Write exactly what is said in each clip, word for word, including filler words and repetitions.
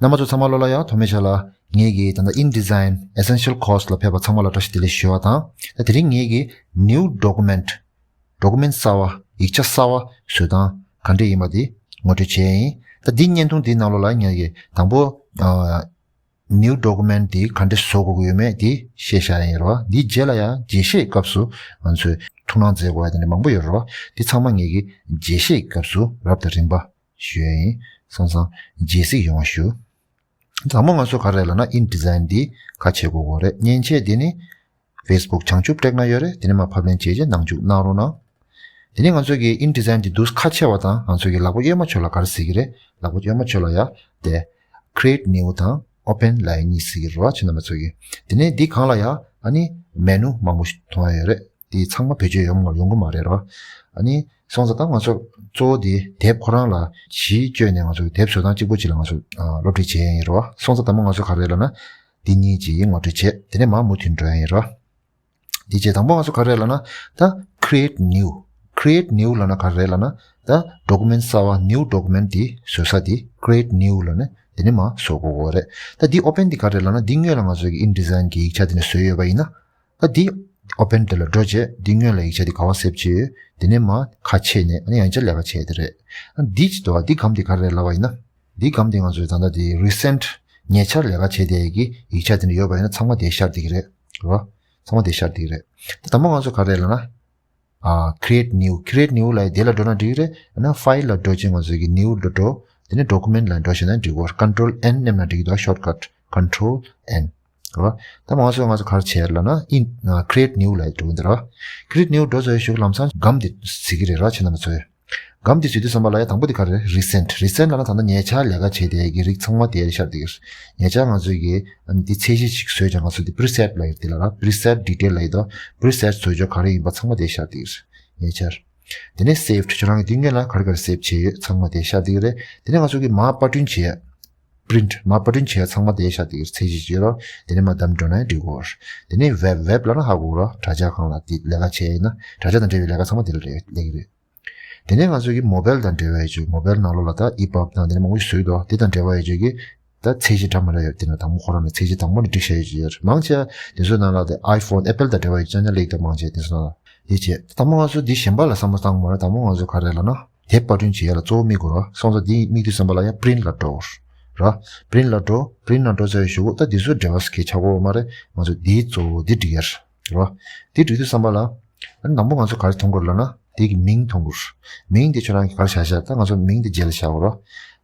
རྣམ་པ་ཚོ་ཚང་མ་ལོ་ལ་ཡང་ཐོག་མའི་ཆ་ལ་ངེད་ཀྱི་ད་ལྟ་InDesign Essential Course ལ་ཕེབས་པ་ཚང་མ་ལ་བཀྲ་ཤིས་བདེ་ལེགས་ཞུ་བ་དང་། ད་དེ་རིང་ངེད་ཀྱི་New Document Document གསར་བ། ཡིག་ཆ་གསར་བ་བཟོ་སྟངས་ག་འདྲ་ཡིན་པ་དེ་ངོ་སྤྲོད་བྱས་ཡིན། ད་འདི་བརྙན་ཐུང་འདིའི་ནང་ལོགས་ལ་ངེད་ཀྱི་དང་པོ་ཨ་New Document དེ་ག་འདྲ་བཟོ་དགོས་ཀྱི་ཡོད་མེད་དེ་བཤད་བཞག་ཡིན་རོ། འདི་རྗེས་ལ་ཡང་རྒྱས་བཤད་སྐབས་སུ་ང་ཚོས་ཐུགས་སྣང་མཛད་དགོས་པ་དེ་འདྲ་མང་པོ་ཡོད་རོ། འདི་ཚང་མ་ངེད་ཀྱི་རྒྱས་བཤད་སྐབས་སུ་རབ་དང་རིམ་པ་ཞུ་ཡ་ཡིན། སོང་ཙང་རྒྱས་གཟིགས་ཡོང་བ་ཞུ། དང་པོ་ང་ཚོ་ག་རེ་ལབ་ན་InDesign འདི་ཁ་ཕྱེ་དགོས་ཀྱི་རེད། མཉེན་ཆས་འདི་ནི་Facebook བྱང་ཆུབ་བྲེག་ན་ཡོད་རེད། དེ་ནས་མ་ཕབ་ལེན་བྱས་རྗེས་ནང་འཇུག་གནང་རོགས་གནང་། དེ་ནས་ང་ཚོ་གི་InDesign འདི་འདུག་ཁ་ཕྱེ་བ་དང་ང་ཚོ་གི་ལག་པ་གཡོན་མ་ཕྱོགས་ལ་ག་རེ་གཟིགས་ཀྱི་རེད། ལག་པ་གཡོན་མ་ཕྱོགས་ལ་ཡ་དེ་Create New དང་Open ལབ་ཡ་གཉིས་གཟིགས་ཀྱི་རེད་བ། ཁྱེད་རྣམ་པ་ཚོ་གི་དེ་ནས་འདི་སྒང་ལ་ཡ་ཨ་ནི་Menu མང་པོ་ཞིག་མཐོང་ཡ་ཡོད་རེད། དེ་ཚང་མ་བེད་སྤྱོད་ཡོང་མ་ཡོང་གི་མ་རེད་རོ། ཨ་ནི་སོང་ཙང་ད་ང་ཚོ་གཙོ་བོ་དེ་དེབ་ཁོ་རང་ལ་གཞི་བཅོལ་ནས་ང་ཚོ་དེབ་བཟོ་སྟངས་གཅིག་པོ་གཅིག་ལ་ང་ཚོ་ཨ་སློབ་ཁྲིད་བྱེད་ཡ་ཡིན་རོ། སོང་ཙང་ད་མ་ང་ཚོ་ག་རེ་ལབ་ན་འདི་གཉིས་ཀྱིས་ངོ་སྤྲོད་བྱེད། དེ་ནས་མ་མུ་མཐུད་འགྲོ་ཡ་ཡིན་རོ། འདི་བྱེད་དང་པོ་ང་ཚོ་ག་རེ་ལབ་ན་ད་Create New Create New ལབ་ན་ག་རེ་ལབ་ན་ད་Document གསར་བ་New Document དེ་བཟོ་ས་དེ་Create New ལབ་ནས་དེ་ནས་མ་བཟོ་དགོས་ཀྱི་རེད། ད་འདི་Open དེ་ག་རེ་ལབ་ན་འདི་སྔོན་ལ་ང་ཚོ་གི་InDesign གི་ཡིག་ཆ་དེ་ནས་བཟོས་ཡོད་པ་ཡིན་ན། ཨ་འདི་Open དེ་ལ་འགྲོ་བྱས་འདི་སྔོན་ལ་ཡིག་ཆ་འདི་ག་བ་སེབ་བྱས་ཡོད། དེ་ནས་མ་ཁ་ཕྱེ་ནས་ཨ་ནི་ཡང་བསྐྱར་ལས་ཀ་བྱས་དེ་རེད། ཨ་འདི་ཅི་འདུག་ཨ་འདི་སྒམ་འདི་ག་རེ་ལབ་པ་ཡིན་ན། འདི་སྒམ་འདི་ང་ཚོའི་ད་ལྟ་དེ་Recent ཉེ་ཆར་ལས་ཀ་བྱས་དེ་གི་ཡིག་ཆ་དེ་འདྲ་ཡོད་པ་ཡིན་ན་ཚང་མ་དེ་ཤར་བསྡད་ཀྱི་རེད། རོ། ཚང་མ་དེ་ཤར་བསྡད་ཀྱི་རེད། ད་དང་པོ་ང་ཚོ་ག་རེ་ལབ་ན། ཨ་Create New Create New ལབ་དེ་ལ་འགྲོ་ན་འགྲིག་གི་རེད། ཨ་ན་File ལ་འགྲོ་ཅིང་ང་ཚོའི་གི་New ལ་འགྲོ། དེ་ནས་Document ལ་འགྲོ་བྱས་ན་འགྲིག་གོ། Control N མནན་ན་འགྲིག་གི་འདུག Shortcut Control N རོ། ད་མ་ང་ཚོ་ང་ཚོ་ག་རེ་བྱས་ལབ་ན་ཨིན་Create New ལ་འགྲོ་གི་འདུག་རོ། Create New འགྲོ་ཚར་བའི་གཞུག་ལམ་སང་སྒམ་འདི་གཟིགས་ཀྱི་རེད་ར་ཁྱེད་རྣམ་པ་ཚོས། སྒམ་འདི་གཟིགས་དུས་ཙམ་པ་ལ་ཡ་དང་པོ་འདི་ག་རེ་Recent Recent ལབ་ན་ད་ལྟ་ཉེ་ཆར་ལས་ཀ་བྱས་དེ་གི་རིགས་ཚང་མ་དེ་ཤར་བསྡད་ཀྱི་རེད། ཉེ་ཆར་ང་ཚོས་གི་འདི་ཚད་གཞི་ཞིག་བཟོས་ཀྱང་ང་ཚོ་འདི་Preset ལབ་ཡོད་དེ་ལ་ར། Preset Detail ལབ་ཡོད་དོ། Preset བཟོ་བཅོས་ག་རེ་ཡིན་པ་ཚང་མ་དེ་ཤར་བསྡད་ཀྱི་རེད། ཉེ་ཆར། དེ་ནས་Saved ཁྱོད་རང་གི་འདི་སྔོན་ལ་ག་རེ་ག་རེ་Save བྱས་ཡོད་ཚང་མ་དེ་ཤར་བསྡད་ཀྱི་རེད། དེ་ནས་ང་ཚོ་གི་མར་པར་སྐྲུན་བྱས། Print མར་པར་སྐྲུན་བྱས་ཚང་མ་དེ་ཤར་བསྡད་ཀྱི་རེད། ཚད་གཞི་བྱས་རོ། དེ་ནས་མར་བདམས་འགྲོ་ན་འགྲིག་གོ། དེ་ནས་Web Web ལབ་ན་ཧ་གོ་རོ། དྲ་རྒྱ་སྒང་ལ་དེ་ལས་ཀ་བྱས་ཡིན་ན་དྲ་རྒྱ་དང་འབྲེལ་བའི་ལས་ཀ་ཚང་མ་དེ་ལ་སླེབས་ཀྱི་རེད། དེ་ནས་ང་ཚོ་གི་Mobile དང་འབྲེལ་བའི་ཆོས་Mobile ནང་ལོགས་ལ་ད་EPUB དང་དེ་ནས་མང་པོ་ཞིག་བཟོས་འདུག་དེ་དང་འབྲེལ་བའི་ཆོས་ཀྱི་ད་ཚད་གཞི་འདྲ་མི་འདྲ་ཡོད། དེ་ནས་དང་པོ་ཁོ་རང་ནས་ཚད་གཞི་དང་པོ་ནས་སྒྲིག་བྱས་ཡོད་ཀྱི་ཡོད་རེད། མང་ཆེ་བ་དེ་ཚོའི་ནང་ལ་དེ་iPhone Apple དང་འབྲེལ་བའི་ཅང་ཅང་སླེབས་འདུག་མང་ཆེ་བ་དེ་ཚོ་ནང་ལ་དེ་བྱས་དང་པོ་ང་ཚོ་འདི་གཞན་པ་ལ་བསམ་བློ་བཏང་དགོས་ན་དང་པོ་ང་ཚོ་ག་རེ་ལབ་ན་དེབ་པར་སྐྲུན་བྱེད་ཡ་ལ་གཙོ་བོ་དམིགས་དགོས་ར། སོང་ཙང་འདི་དམིགས་དུས་ཙམ་པ་ལ་ཡང་Print ལ་འགྲོ་ར། Print ལ་འགྲོ། Print ལ་འགྲོ་ཚར་བའི་གཞུག་གུ་ད་འདི་ཚོ་འབྲེལ་བ་གལ་ཆགས་ཀྱི་ཡོད་མ་རེད། ང་ཚོ་འདིའི་གཙོ་བོ་འདི་སྒྲིག་ཡ་ར། འདི་སྒྲིག་དུས་ཙམ་པ་ལ་ཨ་ནི་དང་པོ་ང་ཚོ་ག་རེ་མཐོང་དགོས་ལབ་ན་འདི་གི་མིང་མཐོང་དགོས། མིང་འདི་ཁྱོད་རང་གིས་ག་རེ་བཞག་བཞག་ད་ང་ཚོ་མིང་འདི་རྗེས་ལ་བཞག་དགོས་ར།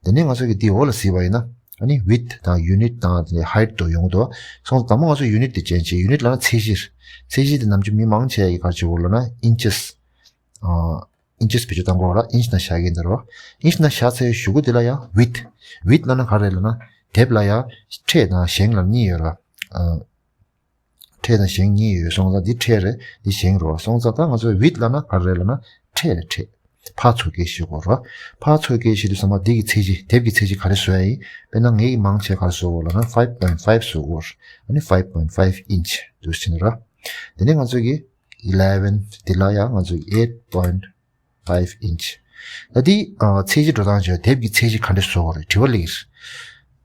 དེ་ནས་ང་ཚོ་གི་འདི་འོག་ལ་གཟིགས་པ་ཡིན་ན་ཨ་ནི་Width དང་Unit དང་དེ་ནས་Height དུ་ཡོང་གི་འདུག་སོང་ཙང་དང་པོ་ང་ཚོ་Unit དེ་ཅན་བྱེད། Unit ལབ་ན་ཚད་གཞིར། ཚད་གཞི་དེ་ནམ་རྒྱུན་མི་མང་ཆེ་བ་གིས་ག་རེ་བྱེད་དགོས་ལབ་ན་Inches ཨ། Inches བེད་སྤྱོད་བཏང་དགོས་ར། Inch ནང་བཞག་གི་འདུག་ར། Inch ནང་བཞག་ཚར་བའི་གཞུག་གུ་དེ་ལ་ཡང་Width Width ལབ་ན་ག་རེ་ལབ་ན་དེབ་ལ་ཡང་ཕྲད་དང་བཞེངས་ལབ་གཉིས་ཡོད་ར། ཨ། ཕྲད་དང་བཞེངས་གཉིས་ཡོད། སོང་ཙང་འདི་ཕྲད་རེད། འདི་བཞེངས་རེད་བ། སོང་ཙང་ད་ང་ཚོ་Width ལབ་ན་ག་རེ་ལབ་ན་ཕྲད་རེད། ཕྲད། ཕར་ཚུར་བཀལ་ཤེས་དགོས་ར། ཕར་ཚུར་བཀལ་ཤེས་དུས་ཙམ་པ་འདི་གི་ཚད་གཞི་དེབ་ཀྱི་ཚད་གཞི་ག་རེ་བཟོ་ཡ་ཡིན། དཔེར་ན་ངེད་ཀྱིས་མང་ཆེ་ག་རེ་བཟོ་དགོས་ལབ་ན་five point five བཟོ་དགོས། ཨ་ནི་five point five inch འདུག་སེ་བྱས་ནས་ར། དེ་ནས་ང་ཚོ་གི eleven དེ་ལ་ཡང་ང་ཚོ་eight point five inch ད་འདི་ཚད་གཞི་འགྲོ་སྟངས་བྱས་དེབ་ཀྱི་ཚད་གཞི་ག་འདྲ་བཟོ་དགོས་རེད་དྲི་བ་སླེབས་ཀྱི་རེད།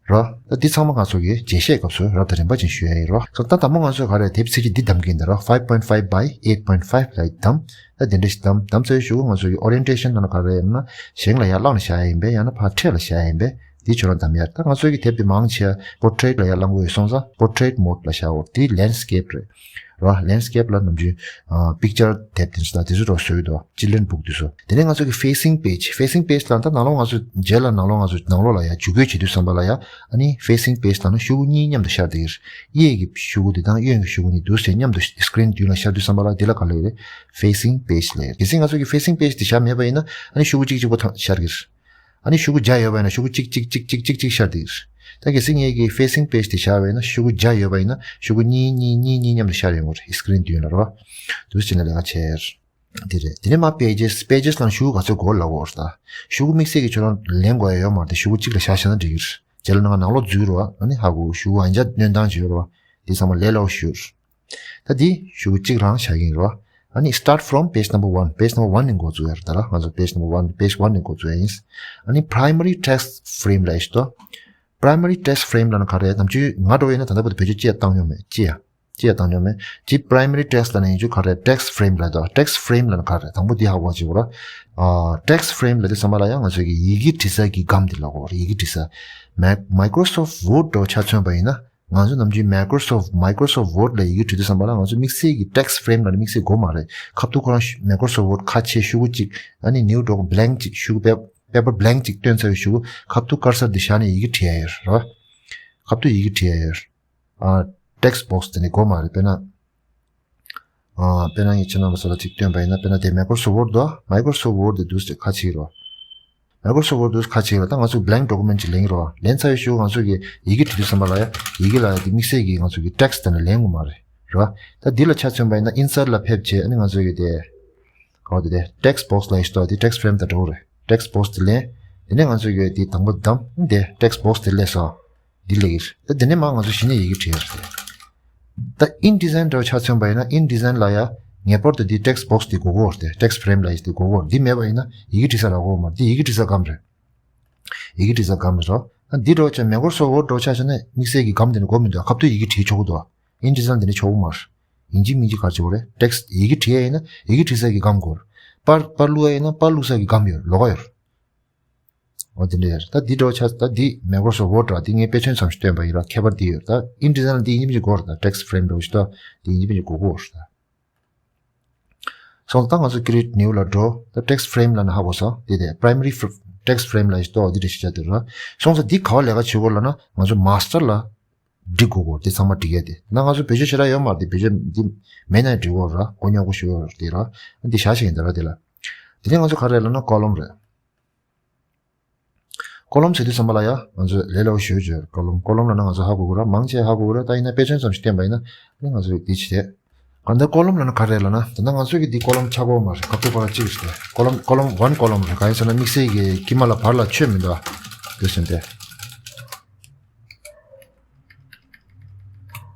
རོ། ད་འདི་ཚང་མ་ང་ཚོ་གི་རྒྱས་བཤད་སྐབས་སུ་རབ་དང་རིམ་པ་ཅན་ཞུ་ཡ་ཡིན་རོ། ད་ལྟ་དང་པོ་ང་ཚོས་ག་རེ་དེབ་ཚད་གཞི་འདི་བདམས་ཀྱི་ཡིན་ད་རོ། five point five by eight point five ལ་བདམས། ད་དེ་འདྲ་ཞིག་བདམས་བདམས་ཚར་བའི་གཞུག་གུ་ང་ཚོ་གི་orientation ལབ་ན་ག་རེ་ཡིན་ན་བཞེངས་ལ་ཡར་བླངས་ནས་བཞག་ཡ་ཡིན་པས་ཡང་ན་ཕར་འཕྲེད་ལ་བཞག་ཡ་ཡིན་པས། འདི་ཁྱོད་རང་གདམ་ཡ་རེད། ད་ང་ཚོའི་གི་དེབ་དེ་མང་ཆེ་བ་portrait ལ་ཡར་བླང་གི་ཡོད་སོང་ཙང་portrait mode ལ་བཞག་འོ། འདི་landscape རེད་ར། landscape ལ་ནམ་རྒྱུན་picture དེབ་དེ་ཚོ་དང་དེ་ཚོ་རོ་བཟོ་གི་འདུག children book དེ་ཚོ། དེ་ནས་ང་ཚོ་གི་facing page facing page ལ་ད་ནང་ལོགས་ང་ཚོ་རྗེས་ལ་ནང་ལོགས་ང་ཚོ་ནང་ལོགས་ལ་ཡར་འཇུག་སྐྱོད་བྱེད་དུས་ཙམ་པ་ལ་ཡ་ཨ་ནི་facing page ལ་ན་ཤོག་གུ་གཉིས་མཉམ་དུ་ཤར་བསྡད་ཀྱི་རེད། གཡས་ཀྱི་ཤོག་གུ་དེ་དང་གཡོན་གྱི་ཤོག་གུ་གཉིས་འདུག་སེ་མཉམ་དུ་screen མདུན་ལ་ཤར་དུས་ཙམ་པ་ལ་དེ་ལ་ག་ལབ་ཀྱི་རེད། facing page ལབ་ཀྱི་རེད། གལ་སྲིད་ང་ཚོ་གི་facing page དེ་བཞག་མེད་པ་ཡིན་ན་ཨ་ནི་ཤོག་གུ་གཅིག་གཅིག་པོ་ཐང་ཤར་གྱི་རེད། ཨ་ནི་ཤོག་གུ་བརྒྱ་ཡོད་པ་ཡིན་ན་ཤོག་གུ་གཅིག་གཅིག་གཅིག་གཅིག་གཅིག་གཅིག་ཤར་བསྡད་ཀྱི་རེད། ད་གལ་སྲིད་ངེད་ཀྱི་facing page དེ་བཞག་པ་ཡིན་ན་ཤོག་གུ་བརྒྱ་ཡོད་པ་ཡིན་ན་ཤོག་གུ་གཉིས་གཉིས་གཉིས་གཉིས་མཉམ་དུ་ཤར་ཡོང་གི་རེད། screen མདུན་ལ་རེད་བ། འདུག་སེ་བྱས་ནས་ལས་ཀ་བྱས། དེ་རེད། དེ་ནས་མར་pages pages ལ་ཤོག་གུ་ག་ཚོད་དགོས་ལབ་དགོས་རེད་ད། ཤོག་གུ་དམིགས་བསལ་གྱི་ཁྱོད་རང་ལེན་དགོས་ཡ་ཡོད་མ་རེད་དེ་ཤོག་གུ་གཅིག་ལ་བཞག་བཞག་ན་འགྲིག་གི་རེད། རྗེས་ལ་ནང་ནང་ལོགས་འཛུལ་རོགས་ཨ་ནི་ཧ་གོ་ཤོག་གུ་ཨ་འཇག་སྣོན་སྟངས་བྱེད་རོགས་དེ་ཚང་མ་ལས་སླ་པོ་ཞུ། ད་འདི་ཤོག་གུ་གཅིག་རང་བཞག་གི་ཡིན་རོགས་ཨ་ནི་start from page number one page number one ནས་འགོ་བཙུགས་ཡ་རེད་ད་ར་ང་ཚོ་page number one page one ནས་འགོ་བཙུགས་ཡ་ཡིན། ཨ་ནི་primary text frame ལ་ཡ་ཞིག་ཏོ། primary text frame ལབ་ན་ག་རེ། ནམ་རྒྱུན་ང་འདྲ་བོ་ཡིན་ན་ད་ལྟ་བར་དུ་བེད་སྤྱོད་ཅི་ཡང་བཏང་མྱོང་མེད། ཅི་ཡང་ཅི་ཡང་བཏང་མྱོང་མེད། ཅི་primary text ལབ་ན་ཡིན་རྒྱུ་ག་རེ། text frame ལབ་དོ། text frame ལབ་ན་ག་རེ། དང་པོ་འདི་ཧ་གོ་བྱེད་དགོས་ར། ཨ། text frame ལབ་དུས་ཙམ་པ་ལ་ཡང་ང་ཚོས་ཀྱི་ཡི་གེ་འབྲི་ས་གི་སྒམ་འདི་ལབ་དགོས་ར། ཡི་གེ་འབྲི་ས། Mac- Microsoft Word འདྲ་བོ་ཆ་མཚོན་པ་ཡིན་ན། ང་ཚོ་ནམ་རྒྱུན་Microsoft- Microsoft Word ལ་ཡི་གེ་འབྲི་དུས་ཙམ་པ་ལ་ང་ཚོ་དམིགས་བསལ་གྱི་text frame ལ་ནི་དམིགས་བསལ་དགོས་མ་རེད། ཁ་ཐུག་ཁོ་རང་ཤུ- Microsoft Word ཁ་ཕྱེ་ཤོག་གུ་གཅིག་ཨ་ནི་new doc- blank གཅིག་ཤོག་གུ་paper- paper blank གཅིག་བཏོན་ཚར་བའི་ཤོག་གུ་ཁ་ཐུག་cursor འདི་བཞག་ནས་ཡི་གེ་འབྲི་ཡ་ཡོད་རེད། ཁ་ཐུག་ཡི་གེ་འབྲི་ཡ་ཡོད་རེད། ཨ། text box དེ་ནི་དགོས་མ་རེད། དཔེར་ན། ཨ། དཔེར་ན་ངས་ཁྱེད་རྣམ་པ་ཚོ་ལ་གཅིག་སྟོན་པ་ཡིན་ན། དཔེར་ན་དེ་Microsoft Word དོ། Microsoft Word དེ་འདུག་སེ་ཁ་ཕྱེ་རོགས། Microsoft Word འདུག་སེ་ཁ་ཕྱེ་རོགས། ད་ང་ཚོ་blank document ཅིག་ལེན་རོགས། ལེན་ཚར་བའི་ཤུགས་ང་ཚོ་གི་ཡི་གེ་བྲིས་དུས་ཙམ་པ་ལ་ཡ་ཡི་གེ་ལ་ཡ་དེ་དམིགས་བསལ་གྱི་ང་ཚོ་གི་text དེ་ནི་ལེན་དགོས་མ་རེད། རོགས། ད་འདི་ལ་ཆ་མཚོན་པ་ཡིན་ན་insert ལ་ཕེབས་བྱས། ཨ་ནི་ང་ཚོ་གི་དེ་ག་བ་དེ་དེ་text box ལ་ཡི་ཤི་ཏོ། དེ་text frame དང་འདྲ་བོ་རེད། text box དེ་ལེན། དེ་ནས་ང་ཚོ་གི་དེ་དང་པོ་བདམས། དེ་text box དེ་ལས་སོ། འདི་ལས་ཀྱི་རེད། ད་དེ་ནས་མ་ང་ཚོ་གཞི་ནས་ཡི་གེ་བྲིས་ཡ་རེད། ད་InDesign འདྲ་བོ་ཆ་མཚོན་པ་ཡིན་ན། InDesign ལ་ཡ་ངེས་པར་དུ་འདི་text box དེ་དགོས་ཀྱི་ཡོད་རེད། text frame ལ་ཡི་དེ་དགོས་ཀྱི་ཡོད་རེད། འདི་མེད་པ་ཡིན་ན་ཡི་གེ་བྲིས་ས་རག་གི་ཡོད་མ་རེད། འདི་ཡི་གེ་བྲིས་ས་སྒམ་རེད། ཡི་གེ་བྲིས་ས་སྒམ་རེད་རོ། ཨ་འདི་འདྲ་བོ་ཆ་Microsoft Word འདྲ་བོ་ཆ་བཞག་ན་དམིགས་བསལ་གྱི་སྒམ་དེ་ནི་དགོས་མི་འདུག་ཁ་ཐུག་ཡི་གེ་བྲིས་ཆོག་གི་འདུག InDesign དེ་ནི་ཆོག་གི་མ་རེད། ཡིན་གཅིག་མིན་གཅིག་ག་རེ་བྱེད་དགོས་རེད། text ཡི་གེ་བྲིས་ཡ་ཡིན་ན་ཡི་གེ་བྲིས་ས་གི་སྒམ་དགོས་རེད། པར་པར་བླུག་ཡ་ཡིན་ན་པར་བླུག་ས་གི་སྒམ་ཡོད་རེད། ལོགས་ཀ་ཡོད་རེད། འོ་དེ་འདྲ་ཡོད་རེད། ད་འདི་འདྲ་བོ་ཆ་ད་འདི་Microsoft Word ར། འདི་ངས་དཔེ་མཚོན་ཙམ་ཞིག་སྟོན་པ་ཡིན་ར། ཁྱད་པར་འདི་ཡོད་རེད། ད་InDesign ལ་འདི་ཡིན་གཅིག་མིན་གཅིག་དགོས་རེད། ད་text frame འདྲ་བོ་ཞིག་ད་འདི་ཡིན་གཅིག་མིན་གཅིག་དགོས་ཀྱི་ཡོད་རེད། ད་སོང་ཙང་ད་ང་ཚོ་Create New ལ་འགྲོ། ད་text frame ལབ་ན་ཧ་གོ་སོང་། དེ་དེ་primary fr- text frame ལ་ཡིན་ཏོ། འདི་འདྲ་ཞིག་བྱ་དེ་ར། སོང་ཙང་འདི་ག་བ་ལས་ཀ་བྱེད་དགོས་ལབ་ན་ང་ཚོ་master ལ་འབྲི་དགོས་གོ། དེ་ཚང་མ་འབྲི་ཡ་དེ་ན་ང་ཚོ་བེད་སྤྱོད་ཞེ་དྲག་ཡོད་མ་རེད། དེ་བེད་སྤྱོད་འདི་མེད་ན་འབྲི་དགོས་ར། མགོ་རྙོག་པོ་ཞིག་ཡོད་རེད་དེ་ར། འདི་བཞག་ཞིག་ཡིན་ད་ར། དེ་ལ་དེ་ནས་ང་ཚོ་ག་རེ་ལབ་ན་column རེད། column ཟེར་དུས་ཙམ་པ་ལ་ཡ་ང་ཚོས་ལས་སླ་པོ་ཞུ་རྒྱུ་རེད། column column ལབ་ན་ང་ཚོ་ཧ་གོ་གི་ར། མང་ཆེ་ཧ་གོ་གི་ར། ད་ཡིན་ན་དཔེ་མཚོན་ཙམ་ཞིག་བསྟན་པ་ཡིན་ན་ཨ་ནི་ང་ཚོས་འདི་བྱས། གང་ལྟར་column ལབ་ན་ག་རེ་ལབ་ན། ད་ལྟ་ང་ཚོས་ཀྱི་འདི་column ཆགས་ཀྱི་ཡོད་མ་རེད། ཁ་ཐུག་ཁོ་རང་གཅིག་རེད། column column one column རེད། གང་ཡིན་ཟེར་ན་དམིགས་བསལ་གྱི་དཀྱིལ་མ་ལ་བར་ལ་ཆོད་མི་འདུག་ཨ། འདུག་སེ་འདི།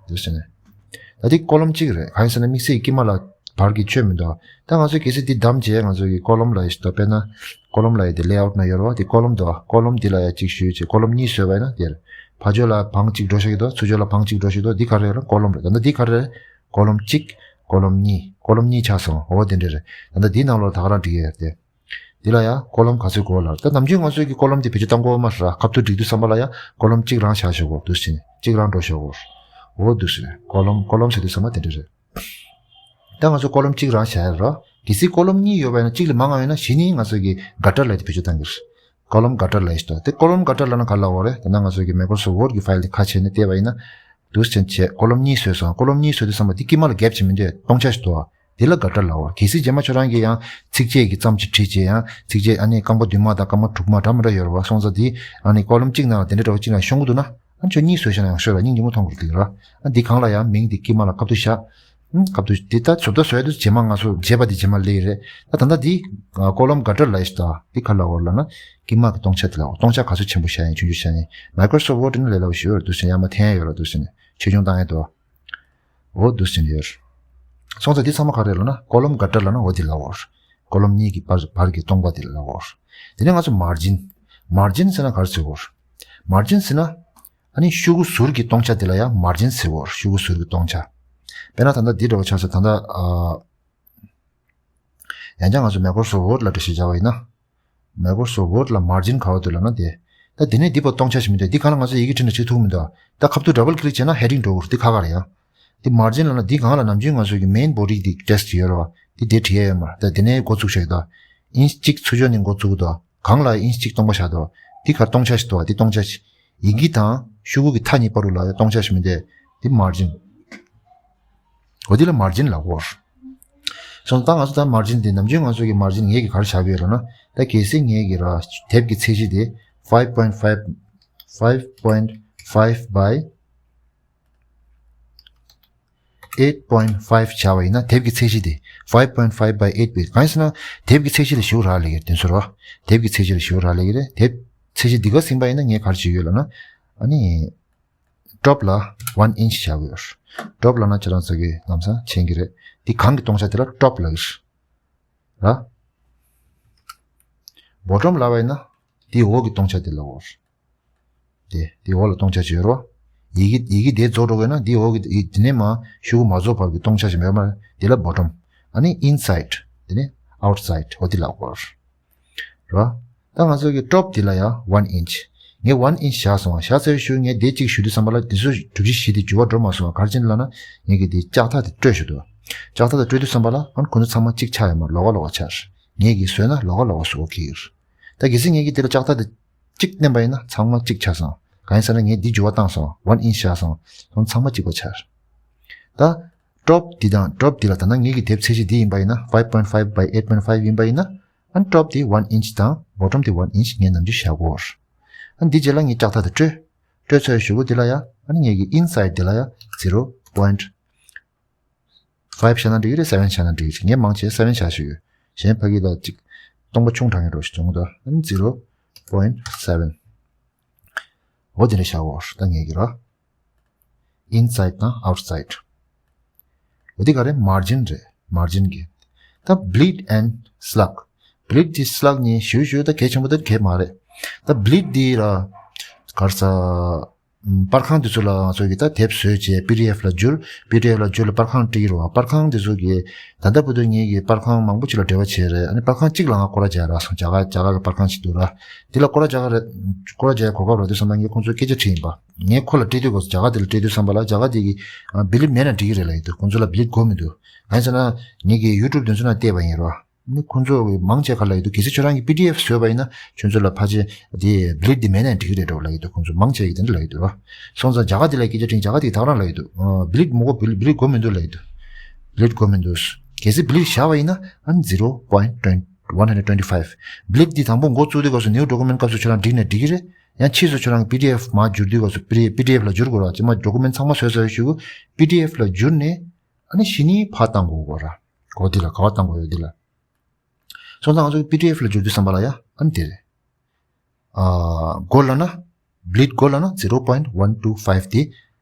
འདུག་སེ་ནས། ད་འདི་column གཅིག་རེད། གང་ཡིན་ཟེར་ན་དམིགས་བསལ་གྱི་དཀྱིལ་མ་ལ་བར་གྱི་ཆོད་མི་འདུག་ད་ང་ཚོས་གལ་སྲིད་འདི་བདམས་བྱས་ང་ཚོ་གི་column ལ་ཡི་ཞིག་ཏོ། དཔེར་ན་column ལ་ཡི་དེ་layout ན་ཡོད་རེད་བ། དེ་column འདུག་བ། column འདི་ལ་ཡ་གཅིག་ཞུས་བྱས་column གཉིས་བཟོས་པ་ཡིན་ན་དེ་རེད། ཕར་ཕྱོགས་ལ་བང་གཅིག་འགྲོ་ཤག་གི་འདུག་ཚུར་ཕྱོགས་ལ་བང་གཅིག་འགྲོ་ཤག་གི་འདུག་འདི་ག་རེ་རེད། column རེད། ད་ལྟ་འདི་ག་རེ་རེད། column གཅིག column གཉིས། column གཉིས་ཆགས་སོང་། འོ་དེ་འདྲ་རེད། ད་ལྟ་འདིའི་ནང་ལོགས་ད་ག་རང་འབྲི་གི་ཡོད་དེ། འདི་ལ་ཡང་column ག་ཚོད་དགོས་ལ། ད་ནམ་རྒྱུན་ང་ཚོས་ཀྱི་column དེ་བེད་སྤྱོད་གཏང་དགོས་མ་རེད། ཁ་ཐུག་སྒྲིག་དུས་ཙམ་པ་ལ་ཡང་column གཅིག་རང་བཞག་ཆོག་གོ། འདུག་སེ་ནས་གཅིག་རང་འགྲོ་ཆོག་གོ། འོ་འདུག་སེ་རེད། column column ཟེར་དུས་ཙམ་པ་དེ་འདྲ་རེད། ད་ང་ཚོ་column གཅིག་རང་བཞག་ཡ་རོ། གལ་སྲིད་column གཉིས་ཡོད་པ་ཡིན་ན་གཅིག་ལས་མང་བ་ཡོད་ན་གཞི་ནས་ང་ཚོས་ཀྱི་gutter ལབ་དེ་བེད་སྤྱོད་གཏང་གི་རེད། column gutter ལབ་ཡ་ཞིག་འདུག་དེ་column gutter ལབ་ན་ག་ལབ་དགོས་རེད། ད་ནང་ང་ཚོས་ཀྱི་Microsoft Word གི་file དེ་ཁ་ཕྱེ་ནས་བལྟས་པ་ཡིན་ན། འདུག་སེ་བྱས་column གཉིས་བཟོས་སོང་། column གཉིས་བཟོས་དུས་ཙམ་པ་འདི་དཀྱིལ་མ་ལ་gap ཅིག་མི་འདུག་སྟོང་ཆ་ཞིག་འདུག་དེ་ལ་gutter ལབ་དགོས། གལ་སྲིད་རྗེས་མ་ཁྱོད་རང་གིས་ཡང་ཚིགས་བཅད་ཀྱི་ཙམ་ཅིག་བྲིས་བྱས། ཡང་ཚིགས་བཅད་ཨ་ནི་རྐང་པ་བདུན་མ་དང་རྐང་པ་དྲུག་མ་འདྲ་མི་འདྲ་ཡོད་རེད་བ། སོང་ཙང་འདི་ཨ་ནི་column གཅིག་ནང་ལ་དེ་འདྲ་འདྲ་བོ་གཅིག་ནང་ཤོང་གི་འདུག་ན། ཨ་ཁྱོད་གཉིས་བཟོས་ཤག་ན་ཡང་ཤོད་ར། སྙིང་རྗེ་མོ་མཐོང་གི་འདུག་ར། ཨ་འདི་སྒང་ལ་ཡང་མིང་འདི་དཀྱིལ་མ་ལ་ཁ་ཐུག་བཞག་ཨ་ཁ་ཐུག་འདི་ད་བཟོ་ལྟ་བཟོ་ཡ་དུས་རྗེས་མ་ང་ཚོ་བརྗེས་པ་འདི་རྗེས་མ་སླེབས་ཀྱི་རེད། ད་ད་ལྟ་འདི་column gutter ལབ་ཡ་ཞིག་འདུག་འདི་ག་ལབ་དགོས་ལབ་ན། དཀྱིལ་མ་གི་སྟོང་ཆ་དེ་ལ་སྟོང་ཆ་ག་ཚོད་ཆེན་པོ་བཞག་ཡིན་ཆུང་ཆུང་བཞག་ཡིན། Microsoft Word ནི་ལས་སླ་པོ་ཞིག་ཡོད་རེད། འདུག་སེ་ཡར་མར་འཐེན་ཡ་ཡོད་རེད། འདུག་སེ་ནས་ཆེ་ཆུང་བཏང་ཡ་འདུག་འོ་འདུག་སེ་ནས་ཡོད་རེད། སོང་ཙང་འདི་ཚང་མ་ག་རེ་ལབ་ན་column gutter ལབ་ན་འོ་འདི་ལབ་དགོས་རེད། column གཉིས་ཀྱི་བར་བར་གྱི་སྟོང་པ་འདི་ལབ་དགོས་རེད། དེ་ནས་ང་ཚོ་margin། margin ཟེར་ན་ག་རེ་ཟེར་དགོས་རེད། margin ཟེར་ན། ཨ་ནི་ཤོག་གུ་ཟུར་གྱི་སྟོང་ཆ་དེ་ལ་ཡང་margin ཟེར་དགོས་རེད། ཤོག་གུ་ཟུར་གྱི་སྟོང་ཆ། དཔེར་ན་ད་ལྟ་འདི་འདྲ་བོ་ཆགས་སོང་། ད་ལྟ་ཨ། ཡང་བསྐྱར་ང་ཚོ་Microsoft Word ལ་འགྲེལ་བཤད་བྱ་བ་ཡིན་ན། Microsoft Word ལ་margin ག་བ་འདུག་ལབ་ན་དེ། ད་དེ་ནས་འདི་བར་སྟོང་ཆ་ཞིག་མི་འདུག་འདི་གང་ལ་ང་ཚོ་ཡི་གེ་བྲིས་ན་བྲིས་ཐུབ་མི་འདུག་ད་ཁ་ཐུག་double click བྱས་ན་heading འགྲོ་གི་རེད། འདི་ཁ་ཁ་རེད་ཡ། འདི་margin ལབ་ན་འདི་སྒང་ལ་ནམ་རྒྱུན་ང་ཚོ་གི་main body འདི་text ཡོད་རེད་བ། འདི་དེ་བྲིས་ཡ་ཡོད་མ་རེད། ད་དེ་ནས་འགོ་བཙུགས་བྱས་ད། inch གཅིག་ཚུར་ཕྱོགས་ནས་འགོ་བཙུགས་ད། སྒང་ལ་inch གཅིག་སྟོང་པ་བཞག་འདུག་འདི་ག་སྟོང་ཆ་ཞིག་འདུག་འདི་སྟོང་ཆ་ཞིག་ཡི་གེ་དང་ཤོག་གུ་གི་མཐའ་གཉིས་བར་དུ་ལ་ཡ་སྟོང་ཆ་ཞིག་མི་འདུག་འདི་margin། འོ་འདི་ལ་margin ལབ་དགོས། སོང་ཙང་ད་ང་ཚོ་ད་margin འདི་ནམ་རྒྱུན་ང་ཚོ་གི་margin ངེད་ཀྱིས་ག་རེ་བཞག་གི་ཡོད་ལབ་ན། ད་གལ་སྲིད་ངེད་ཀྱི་ར་དེབ་ཀྱི་ཚད་གཞི་དེ་five point five five point five by eight point five བྱ་བ་ཡིན་ན། དེབ་ཀྱི་ཚད་གཞི་དེ་five point five by eight པས། གང་ཡིན་ཟེར་ན་དེབ་ཀྱི་ཚད་གཞི་ལ་ཞེ་པོ་རག་ལས་ཀྱི་རེད། དེ་ཚོ་ར་དེབ་ཀྱི་ཚད་གཞི་ལ་ཞེ་པོ་རག་ལས་ཀྱི་རེད། དེབ་ཚད་གཞི་འདི་ག་ཟིན་པ་ཡིན་ན་ངས་ག་རེ་བྱེད་ཀྱི་ཡོད་ལབ་ན། ཨ་ནི་top ལ་one inch བྱ་དགོས། top ལབ་ན་ཁྱེད་རང་ཚོ་གིས་ལམ་སང་མཁྱེན་གྱི་རེད། འདི་སྒང་གི་སྟོང་ཆ་དེ་ལ་top ལབ་ཀྱི་རེད། ར། bottom ལབ་པ་ཡིན་ན་འདི་འོག་གི་སྟོང་ཆ་དེ་ལབ་དགོས། དེ་དེ་འོག་ལ་སྟོང་ཆ་ཅིག་ཡོད་རོ། ཡི་གེ་ཡི་གེ་དེ་རྫོགས་འགྲོ་དགོས་ན་དེ་འོག་གི་དེ་ནས་མ་ཤོག་གུ་མ་རྫོགས་བར་གྱི་སྟོང་ཆ་ཞིག་མེད་མ་རེད། དེ་ལ་bottom། ཨ་ནི་inside། དེ་ནས་outside། འོ་དེ་ལ་གོ་རོ། ད་ང་ཚོ་གི་top དེ་ལ་ཡ་one inch། ངས་one inch བཞག་སོང་བ། བཞག་ཚར་བའི་ཤུལ་ངས་དེ་གཅིག་ཞུ་དུས་ཙམ་པ་ལ་དེ་ཚོ་གྲུབ་ཆ་བཞི་དེ་འགྱུར་བ་འགྲོ་མ་སོང་བ། ག་རེ་བྱས་ནས་ལབ་ན་ངས་གི་དེ་ལྕགས་ཐག་དེ་སྤྲོད་ཞུ་འདུག་ལྕགས་ཐག་དེ་སྤྲོད་དུས་ཙམ་པ་ལ་ཨ་ཁོ་ཚོ་ཚང་མ་གཅིག་ཆགས་ཡོད་མ་རེད། ལོགས་ཀ་ལོགས་ཀ་ཆགས། ངས་གི་བཟོས་ན་ལོགས་ཀ་ལོགས་ཀ་བཟོ་གི་ཡོད། ད་གལ་སྲིད་ངས་གི་དེ་ལ་ལྕགས་ཐག་དེ་གཅིག་བསྣན་པ་ཡིན་ན་ཚང་མ་གཅིག་ཆགས་སོང་། གང་ཡིན་ཟེར་ན་ངས་འདི་འགྱུར་བ་བཏང་སོང་། one inch བཞག་སོང་། ཚང་མ་གཅིག་པ་ཆགས། ད་top འདི་དང་top འདི་ལ་ད་ནང་ངེད་ཀྱི་དེབ་ཚད་གཞི་འདི་ཡིན་པ་ཡིན་ན་five point five by eight point five ཡིན་པ་ཡིན་ན། ཨ་top འདི་one inch དང་bottom འདི་one inch ངས་ནམ་རྒྱུན་བཞག་གོ། ཨ་འདི་རྗེས་ལ་ངས་ལྕགས་ཐག་དེ་སྤྲོད། སྤྲོད་ཚར་བའི་གཞུག་གུ་འདི་ལ་ཡ་ཨ་ནི་ངེད་ཀྱི་inside འདི་ལ་ཡ་zero point five བཞག་ན་འགྲིག་གི་རེད། seven བཞག་ན་འགྲིག་གི་རེད། ངས་མང་ཆེ་seven བཞག་ཞུ་ཡོད། གཞན་ཕ་གི་ལ་ཅིག་སྟོང་པ་ཆུང་དྲགས་ཡོད་འགྲོ་ཞིག་བྱུང་འདུག་ཨ་ནི་zero point seven འོ་དེ་འདྲ་བཞག་འོ་ད་ངེད་ཀྱི་ར། inside དང་outside འོ་དེ་ག་རེད། margin རེད། margin གི་ད་bleed and slug bleed དེ་slug གཉིས་ཞུ་ཞུ་ད་གལ་ཆེན་པོ་ད་གལ་མ་རེད། ད་bleed དེ་ར་གར་ས་པར་ཁང་དེ་ཚོ་ལ་ང་ཚོ་གི་ད་དེབ་བཟོས་རྗེས་པི་ཌི་ཨེཕ་ལ་བསྒྱུར། པི་ཌི་ཨེཕ་ལ་བསྒྱུར་ལ་པར་ཁང་སྤྲད་ཀྱི་རེད་བ། པར་ཁང་དེ་ཚོ་གི་ད་ལྟ་བར་དུ་ངེད་ཀྱི་པར་ཁང་མང་པོ་ཅིག་ལ་འབྲེལ་བ་བྱས་རེད། ཨ་ནི་པར་ཁང་གཅིག་ལ་ང་སྐོར་ར་རྒྱག་རག་སོང་། རྒྱ་གར་རྒྱ་གར་གི་པར་ཁང་ཞིག་འདུག་ར། དེ་ལ་སྐོར་ར་རྒྱག་ག་རེད། སྐོར་ར་རྒྱག་གོ་སྐབས་རག་དུས་ཙམ་པ་ངས་ཁོང་ཚོར་སྐད་ཆ་དྲིས་ཡིན་པ། ངས་ཁོ་ལ་སྤྲད་དུས་སྐབས་སུ་རྒྱ་གར་དེ་ལ་སྤྲད་དུས་ཙམ་པ་ལ་རྒྱ་གར་དེ་གི་ཨ་བི་ལིཌ་མེད་ན་འགྲིག་གི་རེད་ལབ་ཀྱི་འདུག་ཁོང་ཚོ་ལ་བི་ལིཌ་དགོས་མི་འདུག་གང་ཡིན་ཟེར་ན་ངེད་ཀྱི་ཡུ་ཊུབ་དེ་ཚོ་ནང་བལྟས་པ་ཡིན་རོ། ནི་ཁོང་ཚོ་མང་ཆེ་ག་ལབ་ཀྱི་འདུག་གལ་སྲིད་ཁྱོད་རང་གིས་པི་ཌི་ཨེཕ་བཟོས་པ་ཡིན་ན་ཁྱོད་ཚོ་ལ་ཕལ་ཆེར་དེ་བི་ལིཌ་དེ་མེད་ན་འགྲིག་གི་རེད་འགྲོ་ལབ་ཀྱི་འདུག་ཁོང་ཚོ་མང་ཆེ་གིས་དེ་འདྲ་ལབ་ཀྱི་འདུག་རོ། སོང་ཙང་རྒྱ་གར་དེ་ལ་སྐད་ཆ་དྲིས། རྒྱ་གར་དེ་གིས་ད་ག་རང་ལབ་ཀྱི་འདུག་བི་ལིཌ་མི་དགོས། བི་ལིཌ་དགོས་མི་འདུག་ལབ་ཀྱི་འདུག་བི་ལིཌ་དགོས་མི་འདུག་གལ་སྲིད་བི་ལིཌ་བཞག་པ་ཡིན་ན་ཨ་ནི་zero point one hundred twenty five བི་ལིཌ་དེ་དང་པོ་འགོ་བཙུགས་དུས་སྐབས་སུ་new document སྐབས་སུ་ཁྱོད་རང་བསྒྲིགས་ནས་འགྲིག་གི་རེད། ཡང་ཕྱིས་སུ་ཁྱོད་རང་གིས་པི་ཌི་ཨེཕ་མར་བསྒྱུར་དུས་སྐབས་སུ་པི་ཌི་ཨེཕ་ལ་བསྒྱུར་དགོས་ར། ཅི་མ་ཌོ་ཀུ་མེན་ཚང་མ་བཟོས་ཚར་བའི་གཞུག་གུ་པི་ཌི་ཨེཕ་ལ་བསྒྱུར་ནས་ཨ་ནི་གཞི་ནས་ཕར་བཏང་དགོས་ར། གོ་འདི་ལ་ག་པར་བཏང་དགོས་ཡོད་འདི་ལ། སོང་ཙང་ང་ཚོ་པི་ཌི་ཨེཕ་ལ་བསྒྱུར་དུས་ཙམ་པ་ལ་ཡ་ཨ་ནི་དེ་རེད། ཨ་གོ་ལ་ན་བི་ལིཌ་གོ་ལ་ན་zero point one two five དེ་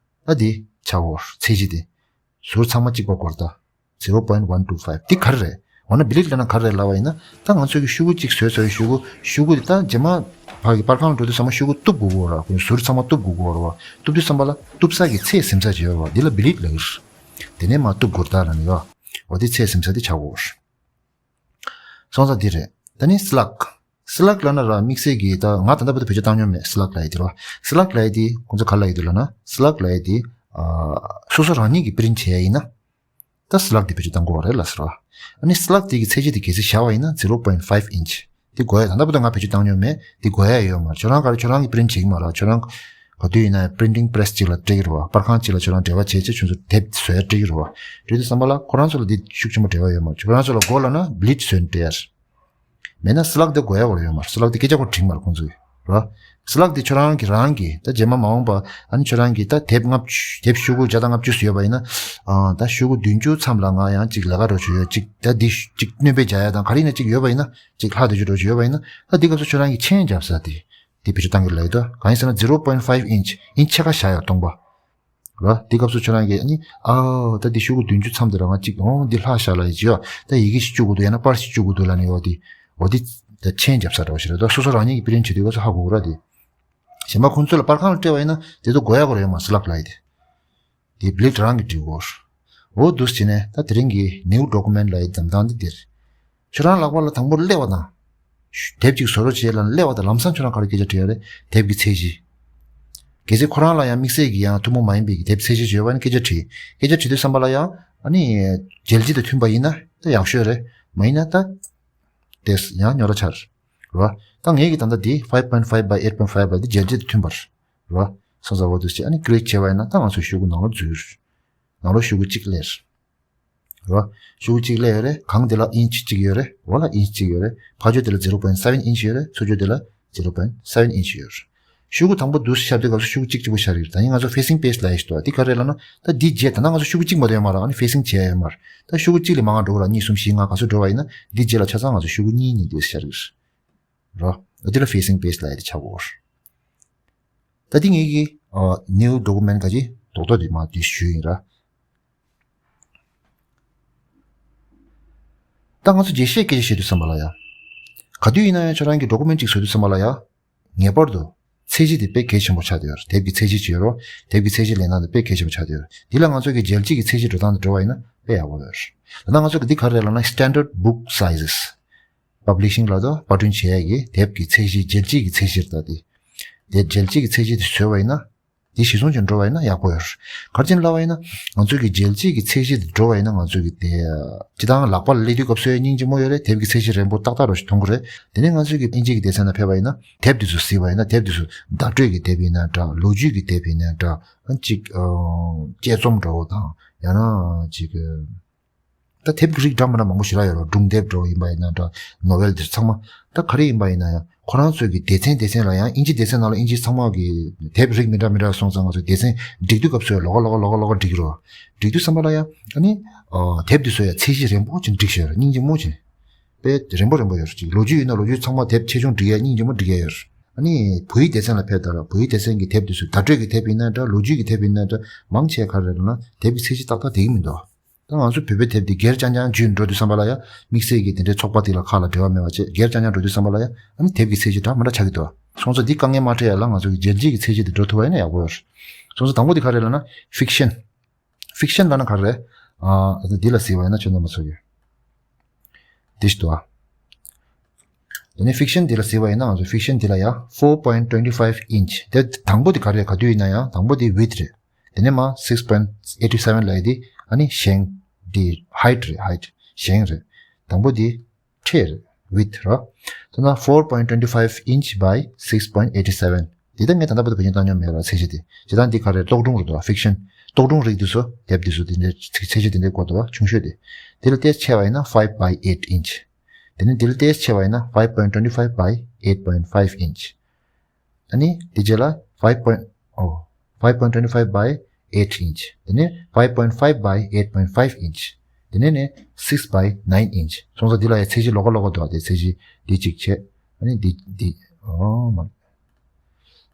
ད་དེ་ཆགས་འོ་ཚད་གཞི་དེ་ཟུར་ཚང་མ་གཅིག་པ་སྐོར་ད། zero point one two five དེ་ག་རེ་རེད། འོ་ན་བི་ལིཌ་ལབ་ན་ག་རེ་རེད་ལབ་པ་ཡིན་ན། ད་ང་ཚོས་ཀྱི་ཤོག་གུ་གཅིག་བཟོས་ཚར་བའི་ཤོག་གུ་ཤོག་གུ་དེ་ད་རྗེས་མ་ཕ་གི་པར་ཁང་ལ་འགྲོ་དུས་ཚང་མ་ཤོག་གུ་གཏུབ་དགོས་ཀྱི་ཡོད་ར། ཁོ་ཟུར་ཚང་མ་གཏུབ་དགོས་ཀྱི་ཡོད་ར་བ། གཏུབ་དུས་ཙམ་པ་ལ་གཏུབ་ས་གི་ཚད་ཟིན་ས་ཅིག་ཡོད་ར་བ། འདི་ལ་བི་ལིཌ་ལབ་ཀྱི་རེད། དེ་ནས་མར་གཏུབ་དགོས་ར་ད་ལབ་ནས་ཡོད། འོ་དེ་ཚད་ཟིན་ས་དེ་ཆགས་དགོས་ར། སོང་ཙང་འདི་རེད། ད་ནི་སི་ལག་སི་ལག་ལབ་ན་ར་དམིགས་བསལ་གྱི་ད་ང་ད་ལྟ་བར་དུ་བེད་སྤྱོད་བཏང་མྱོང་མེད། སི་ལག་ལབ་ཡ་དེ་ར། སི་ལག་ལབ་ཡ་དེ་ཁོང་ཚོ་ག་རེ་ལབ་ཡ་འདུག་ལབ་ན། སི་ལག་ལབ་ཡ་དེ་ཨ་སོ་སོ་རང་ཉིད་ཀྱིས་པི་རིན་བྱས་ཡ་ཡིན་ན། ད་སི་ལག་དེ་བེད་སྤྱོད་བཏང་དགོས་པ་རེད་ལབ་ཟེར་བ། ཨ་ནི་སི་ལག་དེ་གི་ཚད་གཞི་དེ་གལ་སྲིད་བཞག་པ་ཡིན་ན་zero point five inch དེ་དགོས་ཡ། ད་ལྟ་བར་དུ་ང་བེད་སྤྱོད་བཏང་མྱོང་མེད། དེ་དགོས་ཡ་ཡོད་མ་རེད། ཁྱོད་རང་ག་རེ་ཁྱོད་རང་གིས་པི་རིན་བྱེད་ཀྱི་མ་རེད། ཁྱོད་རང་ག་དུས་ཡིན་ན་པི་རིན་ཊིང་པི་རེ་སི་གཅིག་ལ་སྤྲད་ཀྱི་རེད་བ། པར་ཁང་གཅིག་ལ་ཁྱོད་རང་འབྲེལ་བ་བྱས་བྱས་ཁྱོད་ཚོ་དེབ་བཟོ་ཡ་སྤྲད་ཀྱི་རེད་བ། སྤྲད་དུས་ཙམ་པ་ལ་ཁོ་རང་ཚོ་ལ་དེ་ཤུགས་ཆེན་པོ་འབྲེལ་བ་ཡོད་མ་རེད། ཁྱོད་རང་ཚོ་ལ་དགོས་ལབ་ན་བི་ལིཌ་བཟོས་ནས་སྤྲད་ཡ་རེད། མེད་ན་སི་ལག་དེ་དགོས་ཡ་བོར་ཡོད་མ་རེད། སི་ལག་དེ་སྐད་ཆ་ཁོ་དྲིས་མ་རེད་ཁོང་ཚོས་ར། སི་ལག་དེ་ཁྱོད་རང་གི་རང་གི་ད་རྗེས་མ་མ་འོངས་པ་ཨ་ནི་ཁྱོད་རང་གི་ད་དེབ་ལྔ་བཅུ་དེབ་ཤོག་གུ་བརྒྱ་དང་ལྔ་བཅུ་ཙམ་ཡོད་པ་ཡིན་ན། ཨ་ད་ཤོག་གུ་བདུན་ཅུ་མཚམས་ལ་ང་ཡང་ཅིག་ལས་ཀ་འགྲོ་ཆོག་ཡོད། ཅིག་ད་འདི་ཅིག་སྣོན་པ་རྒྱག་ཡ་དང་ག་རེ་ཡིན་ན་ཅིག་ཡོད་པ་ཡིན་ན། ཅིག་ལྷག་བསྡད་རྒྱུ་འགྲོ་ཆོག་ཡོད་པ་ཡིན་ན། ད་འདི་སྐབས་སུ་ཁྱོད་རང་གི་མཆན་རྒྱབ་ས་དེ་དེ་བེད་སྤྱོད་བཏང་གི་ལབ་ཡོད་དོ། གང་ཡིན་ཟེར་ན་zero point five inch ཨིན་ཆི་ཕྱེད་ཀ་བཞག་ཡོད་སྟོང་པ། ར། དེ་སྐབས་སུ་ཁྱོད་རང་གིས་ཨ་ནི་ཨ་ད་འདི་ཤོག་གུ་བདུན་ཅུ་མཚམས་དེ་རང་གཅིག་འོང་འདི་ལྷག་བཞག་ལ་ཡི་ཅི་ཡོད། ད་ཡི་གེ་ཞིག་བཅུག་དགོས་འདུག་ཡང་ན་པར་ཞིག་བཅུག་དགོས་འདུག་ལབ་ནས་ཡོད་དེ། འོ་དེ་ད་མཆན་རྒྱབ་ས་འདྲ་བ་ཞིག་རེད། ད་སོ་སོ་རང་ཉིད་ཀྱིས་པི་རིན་བྱེད་དུས་སྐབས་སུ་ཧ་གོ་གི་ར་དེ། གཞན་པ་ཁོང་ཚོ་ལ་པར་ཁང་ལ་སྤྲད་པ་ཡིན་ན་དེ་ཚོ་དགོས་ཡ་དགོས་ར་ཡོད་མ་རེད། སི་ལག་ལབ་ཡ་དེ། དེ་བི་ལིཌ་རང་གིས་འབྲི་དགོས། འོ་འདུག་སེ་བྱས་ནས་ད་དེ་རིང་གི་new document ལབ་ཡ་འཛམ་ཐང་འདི་འདིར། ཁྱོད་རང་ལག་པ་ལ་དང་པོ་སླེབས་པ་དང་། དེབ་ཅིག་བཟོ་རོགས་བྱེད་ལབ་ནས་སླེབས་པ་དང་ལམ་སང་ཁྱོད་རང་ག་རེ་སྐད་ཆ་དྲིས་ཡ་རེད། དེབ་ཀྱི་ཚད་གཞི། གལ་སྲིད་ཁོ་རང་ལ་ཡང་དམིགས་བསལ་གྱི་ཡང་ཐུན་མོང་མ་ཡིན་པའི་གི་དེབ་ཚད་གཞི་བརྗོད་པ་ནི་སྐད་ཆ་དྲིས། སྐད་ཆ་དྲིས་དུས་ཙམ་པ་ལ་ཡང་ཨ་ནི་རྒྱལ་སྤྱི་དང་མཐུན་པ་ཡིན་ན་ད་ཡག་ཤོས་རེད། མ་ཡིན་ན་ད་དེས་ཡང་ཉོ་ར་ཆར། རོ། ད་ངེད་ཀྱི་ད་ལྟ་འདི་five point five by eight point five ལ་འདི་རྒྱལ་སྤྱི་དང་མཐུན་པར། རོ། སོང་ཙང་འོ་འདུག་སེ་ཨ་ནི་ཀི་ལིག་བྱས་པ་ཡིན་ན་ད་ང་ཚོ་ཤོག་གུ་ནང་ལོགས་འཛུལ། ནང་ལོགས་ཤོག་གུ་གཅིག་སླེབས། རོ། ཤོག་གུ་གཅིག་སླེབས་ཡོད་རེད། སྒང་དེ་ལ་ཨིན་ཆི་གཅིག་ཡོད་རེད། འོག་ལ་ཨིན་ཆི་གཅིག་ཡོད་རེད། ཕར་ཕྱོགས་དེ་ལ་zero point seven inch ཡོད་རེད། ཚུར་ཕྱོགས་དེ་ལ་zero point seven inch ཡོད་རེད། ཤོག་གུ་དང་པོ་འདུག་སེ་ཤར་དུས་སྐབས་སུ་ཤོག་གུ་གཅིག་གཅིག་པོ་ཤར་གྱི་རེད། ད་ནི་ང་ཚོ་facing page ལབ་ཡ་ཞིག་འདུག་འདི་ག་རེ་ལབ་ན། ད་འདི་རྗེས་ད་ལྟ་ང་ཚོ་ཤོག་གུ་གཅིག་མ་གཏོགས་ཡོད་མ་རེད། ཨ་ནི་facing བྱས་ཡོད་མ་རེད། ད་ཤོག་གུ་གཅིག་ལས་མང་བ་འགྲོ་གི་ར། གཉིས་གསུམ་བཞི་ལྔ་ག་ཚོད་འགྲོ་བ་ཡིན་ན་འདི་རྗེས་ལ་ཆ་ཚང་ང་ཚོ་ཤོག་གུ་གཉིས་གཉིས་འདུག་སེ་ཤར་གྱི་རེད། རོ། འདི་ལ་facing page ལབ་ཡ་དེ་ཆགས་ཀྱི་ཡོད་རེད། ད་འདི་ངེད་ཀྱི་ཨ་new document ག་ཅིག་རྡོག་རྡོག་འདི་མར་འདི་ཞུས་ཡིན་ར། ད་ང་ཚོ་རྒྱས་བཤད་སྐད་ཆ་བཤད་དུས་ཙམ་པ་ལ་ཡ། ག་དུས་ཡིན་ན་ཡང་ཁྱོད་རང་གི་document གཅིག་བཟོ་དུས་ཙམ་པ་ལ་ཡ། ངེས་པར་དུ་ ཚད་གཞི་དེ་དཔེ་གལ་ཆེན་པོ་ཆགས་བསྡད་ཡོད་རེད། དེབ་ཀྱི་ཚད་གཞི་ཅིག་ཡོད་རེད། དེབ་ཀྱི་ཚད་གཞི་ལེན་སྟངས་དེ་དཔེ་གལ་ཆེན་པོ་ཆགས་བསྡད་ཡོད་རེད། འདི་ལ་ང་ཚོ་གི་རྒྱལ་སྤྱི་གི་ཚད་གཞི་འགྲོ་སྟངས་དེ་འགྲོ་བ་ཡིན་ན་དཔེ་ཡག་པོ་ཡོད་རེད། ད་ལྟ་ང་ཚོ་གི་འདི་ག་རེ་རེད་ལབ་ན། Standard Book Sizes Publishing ལབ་དུས་པར་སྐྲུན་བྱེད་ཡས་ཀྱི་དེབ་ཀྱི་ཚད་གཞི། རྒྱལ་སྤྱི་གི་ཚད་གཞི་རེད། ད་དེ་དེ་རྒྱལ་སྤྱི་གི་ཚད་གཞི་དེ་བཟོས་པ་ཡིན་ན། དེ་གཞིར་བཟུང་བྱས་འགྲོ་བ་ཡིན་ན་ཡག་པོ་ཡོད་རེད། ག་རེ་བྱས་ནས་ལབ་པ་ཡིན་ན། ང་ཚོ་གི་རྒྱལ་སྤྱི་གི་ཚད་གཞི་དེ་འགྲོ་བ་ཡིན་ན། ང་ཚོ་གི་དེ་སྤྱིར་བཏང་ལག་པ་ལ་སླེབས་དུས་སྐབས་སུ་ཡང་སྙིང་རྗེ་མོ་ཡོད་རེད། དེབ་ཀྱི་ཚད་གཞི་རན་པོ་ཏག་ཏག་རང་ཞིག་མཐོང་གི་རེད། དེ་ནས་ང་ཚོ་གི་དབྱིན་ཇི་གི་སྡེ་ཚན་ལ་ཕེབས་པ་ཡིན་ན། དེབ་དེ་ཚོ་གཟིགས་པ་ཡིན་ན། དེབ་དེ་ཚོ་བརྡ་སྤྲོད་ཀྱི་དེབ་ཡིན་ན་འདྲ། ལོ་རྒྱུས་ཀྱི་དེབ་ཡིན་ན་འདྲ། ཨ་ཅིག་ཨ་དཔྱད་རྩོམ་འདྲ་བོ་དང་། ཡང་ན་ཅིག་ཨ་ད་དེབ་ཀྱི་རིགས་འདྲ་མི་འདྲ་མང་པོ་ཞེ་དྲག་ཡོད་རེད། སྒྲུང་དེབ་འདྲ་བོ་ཡིན་པ་ཡིན་ན་འདྲ། ནོ་ཝེལ་དེ་ཚང་མ། ད་ག་རེ་ཡིན་པ་ཡིན་ན་ཡང་། ཁོ་རང་ཚོའི་གི་སྡེ་ཚན་སྡེ་ཚན་ལ་ཡང་། དབྱིན་ཇི་སྡེ་ཚན་ནང་ལ་དབྱིན་ཇི་ཚང་མ་གི་དེབ་རིགས་མི་འདྲ་མི་འདྲ་སོང་ཙང་། ང་ཚོའི་སྡེ་ཚན་སྒྲིག་དུས་སྐབས་སུ་ལོགས་ཀ་ལོགས་ཀ་ལོགས་ཀ་ལོགས་ཀ་སྒྲིག་རོགས། སྒྲིག་དུས་ཙམ་པ་ལ་ཡང་ཨ་ནི་ཨ་དེབ་དེ་ཚོ་ཡང་ཚད་གཞི་རན་པོ་ཅིག་སྒྲིག་བཞག་རོགས། སྙིང་རྗེ་མོ་ཅིག་དཔེ་རན་པོ་རན་པོ་ཡོད་རེད། ཅིག་ལོ་རྒྱུས་ཡིན་ན་ལོ་རྒྱུས་ཚང་མ་དེབ་ཆེ་ཆུང་སྒྲིག་ཡས་སྙིང་རྗེ་མོ་སྒྲིག་ཡས་ཡོད་རེད། ཨ་ནི་བོད་ཡིག་སྡེ་ཚན་ལ་ཕེབས་དུས་ལ། བོད་ཡིག་སྡེ་ཚན་གྱི་དེབ་དེ་ཚོ། བརྡ་སྤྲོད་ཀྱི་དེབ་ཡིན་ན་འདྲ། ལོ་རྒྱུས་ཀྱི་དེབ་ཡིན་ན་འདྲ། མང་ཆེ་ག་རེ་རེད་ལབ་ན། དེབ་ཀྱི་ཚད་གཞི་ཏག་ཏག་བསྡད་ཀྱི་མི་འདུག་ད་ང་ཚོ་བོད་པའི་དེབ་དེ་སྒེར་རྐྱང་རྐྱང་བརྒྱུད་འགྲོ་དུས་ཙམ་པ་ལ་ཡང་། དམིགས་བསལ་གྱི་དེ་འདྲའི་ཚོགས་པ་དེ་ལ་ཁག་ལ་འབྲེལ་བ་མེད་པ་བྱས། སྒེར་རྐྱང་རྐྱང་འགྲོ་དུས་ཙམ་པ་ལ་ཡང་། ཨ་ནི་དེབ་ཀྱི་ཚད་གཞི་འདྲ་མི་འདྲ་ཆགས་ཀྱི་འདུག་སོང་ཙང་འདི་དཀའ་ངལ་མ་འཕྲད་ཡ་ལ་ང་ཚོ་གི་རྒྱལ་སྤྱིའི་གི་ཚད་གཞི་དེ་འགྲོ་ཐུབ་པ་ཡིན་ན་ཡག་པོ་ཡོད་རེད། སོང་ཙང་དང་པོ་དེ་ག་རེ་ལབ་ན། ཕིག་ཤན། ཕིག་ཤན་ལབ་ན་ག་རེ་རེད། ཨ་འདི་ལ་གཟིགས་པ་ཡིན་ན། ཁྱོད་རྣམ་པ་ཚོ་གི་འདི་ཞིག་འདུག་ཨ། དེ་ནས་ཕིག་ཤན་འདི་ལ་གཟིགས་པ་ཡིན་ན། ང་ཚོ་ཕིག་ཤན་འདི་ལ་ཡ་four point twenty five inch། དེ་དང་པོ་དེ་ག་རེ་རེད། ག་དུས་ཡིན་ན་ཡང་དང་པོ་དེ་ཝིད་རེད། དེ་ནས་མར་six point eighty seven ལབ་ཡས་དེ་ཨ་ནི་ཞེང་། དེ་ཧའིཊ་རེད། ཧའིཊ། ཞེང་རེད། དང་པོ་དེ་ཁྲེ་རེད། ཝིད་ར། དེ་ན་four point twenty five inch by six point eighty seven། དེ་ད་ངས་ད་ལྟ་བར་དུ་བེད་སྤྱོད་བཏང་མྱོང་མེད་ར། ཚད་གཞི་དེ། སྤྱིར་བཏང་འདི་ག་རེ་རེད། རྟོག་སྒྲུང་རེད་འདུག་ཨ། ཕིག་ཤན། རྟོག་སྒྲུང་རིགས་དེ་ཚོ། དེབ་དེ་ཚོ་དེ་འདྲའི་ཚད་གཞི་དེ་འདྲའི་སྐོར་འདུག་ཨ། ཆུང་ཤོས་དེ། དེ་ལ་ཏོག་ཙམ་ཆེ་བ་ཡིན་ན་five by eight inch། དེ་ནས་དེ་ལ་ཏོག་ཙམ་ཆེ་བ་ཡིན་ན་five point twenty five by eight point five inch། ཨ་ནི་དེ་རྗེས་ལ་five point, oh, five point twenty five by eight inch། དེ་ནས་five point five by eight point five inch། དེ་ནས་ནས་six by nine inch། སོང་ཙང་འདི་ལ་ཡང་ཚད་གཞི་ལོགས་ཀ་ལོགས་ཀ་འདུག་ཨ། དེ་ཚད་གཞི་འདི་གཅིག་བྱས། ཨ་ནི་འདི་འདི་ཨོ་མ།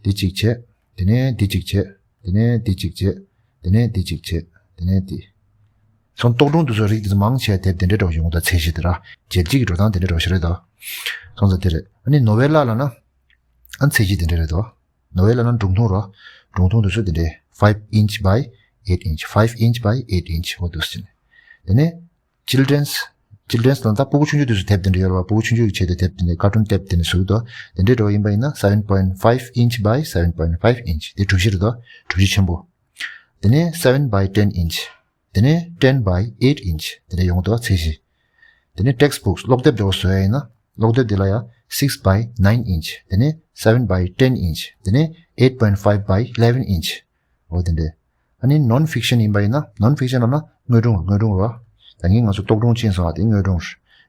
འདི་གཅིག་བྱས། དེ་ནས་འདི་གཅིག་བྱས། དེ་ནས་འདི་གཅིག་བྱས། དེ་ནས་འདི་གཅིག་བྱས། དེ་ནས་འདི། སོང་། རྟོག་སྒྲུང་དེ་ཚོ་རིགས་དེ་ཚོ་མང་ཆེ་བ་དེབ་དེ་འདྲའི་འདྲ་བོ་ཞིག་ཡོང་གི་འདུག་ཚད་གཞི་དེ་ར། རྒྱལ་སྤྱི་གི་འགྲོ་སྟངས་དེ་འདྲའི་འདྲ་བོ་ཞིག་རེད་དོ། སོང་ཙང་དེ་རེད། ཨ་ནི་ནོ་ཝེ་ལ་ལབ་ན། ཨ་ནི་ཚད་གཞི་དེ་འདྲ་རེད་དོ། ནོ་ཝེལ་ལབ་ན་སྒྲུང་ཐུང་རོ། སྒྲུང་ཐུང་དེ་ཚོ་དེ་འདྲའི་five inch by eight inch, five inch by eight inch འོ་འདུག་ཟེར་ནས། དེ་ནས་children's, children's ལབ་ན་ད་སྤུ་གུ་ཆུང་ཆུང་དེ་ཚོ་དེབ་དེ་འདྲ་ཡོད་རེད་བ། སྤུ་གུ་ཆུང་ཆུང་གི་ཆེད་དུ་དེབ་དེ་འདྲ། ཀར་ཊུན་དེབ་དེ་འདྲ་བཟོ་གི་འདུག་དེ་འདྲའི་འདྲ་བ་ཡིན་པ་ཡིན་ན་seven point five inch by seven point five inch དེ་གྲུ་བཞི་རེད་དོ། གྲུ་བཞི་ཆེན་པོ། དེ་ནས་seven by ten inch། དེ་ནས་ten by eight inch དེ་འདྲ་ཡོང་གི་འདུག་ཚད་གཞི། དེ་ནས་text books ཀློག་དེབ་འདྲ་བོ་བཟོ་ཡ་ཡིན་ན། ཀློག་དེབ་དེ་ལ་ཡང་six by nine inch། དེ་ནས་seven by ten inch། དེ་ནས་eight point five by eleven inch འོ་དེ་འདྲས། ཨ་ནི་non fiction ཡིན་པ་ཡིན་ན། non fiction ལབ་ན་དངོས་སྒྲུང་། དངོས་སྒྲུང་རོ། ད་ངས་ང་ཚོ་རྟོག་སྒྲུང་ཅིག་སོང་བ་དེ་དངོས་སྒྲུང་།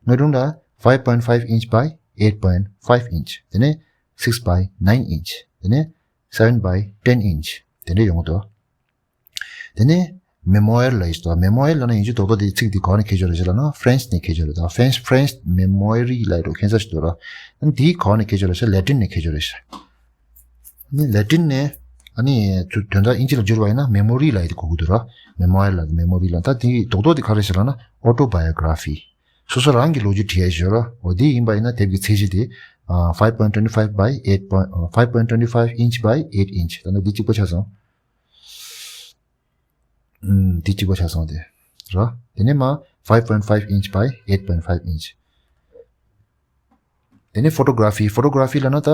དངོས་སྒྲུང་ལ་five point five inch by eight point five inch། དེ་ནས་six by nine inch། དེ་ནས་seven by ten inch དེ་འདྲས་ཡོང་གི་འདུག་དེ་ནས་memoir ལབ་ཡོད་དོ། memoir ལབ་ན་ཡིན་གཅིག་རྡོག་རྡོག་དེ་ཚིག་དེ་ག་ནས་ཁྱེར་ཡོད་རེད་ཟེར་ལབ་ན་French ནས་ཁྱེར་ཡོད་རེད་དོ། French, French memoir ལབ་ཡོད་འདུག་ཁྱད་མཚར་ཞིག་འདུག་ར། ཨ་ནི་དེ་ག་ནས་ཁྱེར་ཡོད་རེད་ཟེར་Latin ནས་ཁྱེར་ཡོད་རེད་ཟེར། ཨ་ནི་Latin ནས་ཨ་ནི་དོན་དག་དབྱིན་ཇི་ལ་བསྒྱུར་བ་ཡིན་ན་memory ལབ་ཡོད་དེ་གོ་གི་འདུག་ར། memoir ལབ་memory ལབ། ད་དེ་རྡོག་རྡོག་དེ་ག་རེ་ཟེར་ལབ་ན་autobiography། སོ་སོ་རང་གི་ལོ་རྒྱུས་བྲིས་ཡ་ཞིག་ཡོད་ར། འོ་དེ་ཡིན་པ་ཡིན་ན་དེབ་ཀྱི་ཚད་གཞི་དེ་ཨ་five point twenty five by eight point, five point twenty five inch by eight inch། ད་ནི་འདི་གཅིག་པ་ཆགས་སོང་། ཨུམ། འདི་གཅིག་པ་ཆགས་སོང་དེ། ར། དེ་ནས་མ་five point five inch by eight point five inch། དེ་ནས་photography, photography ལབ་ན་ད་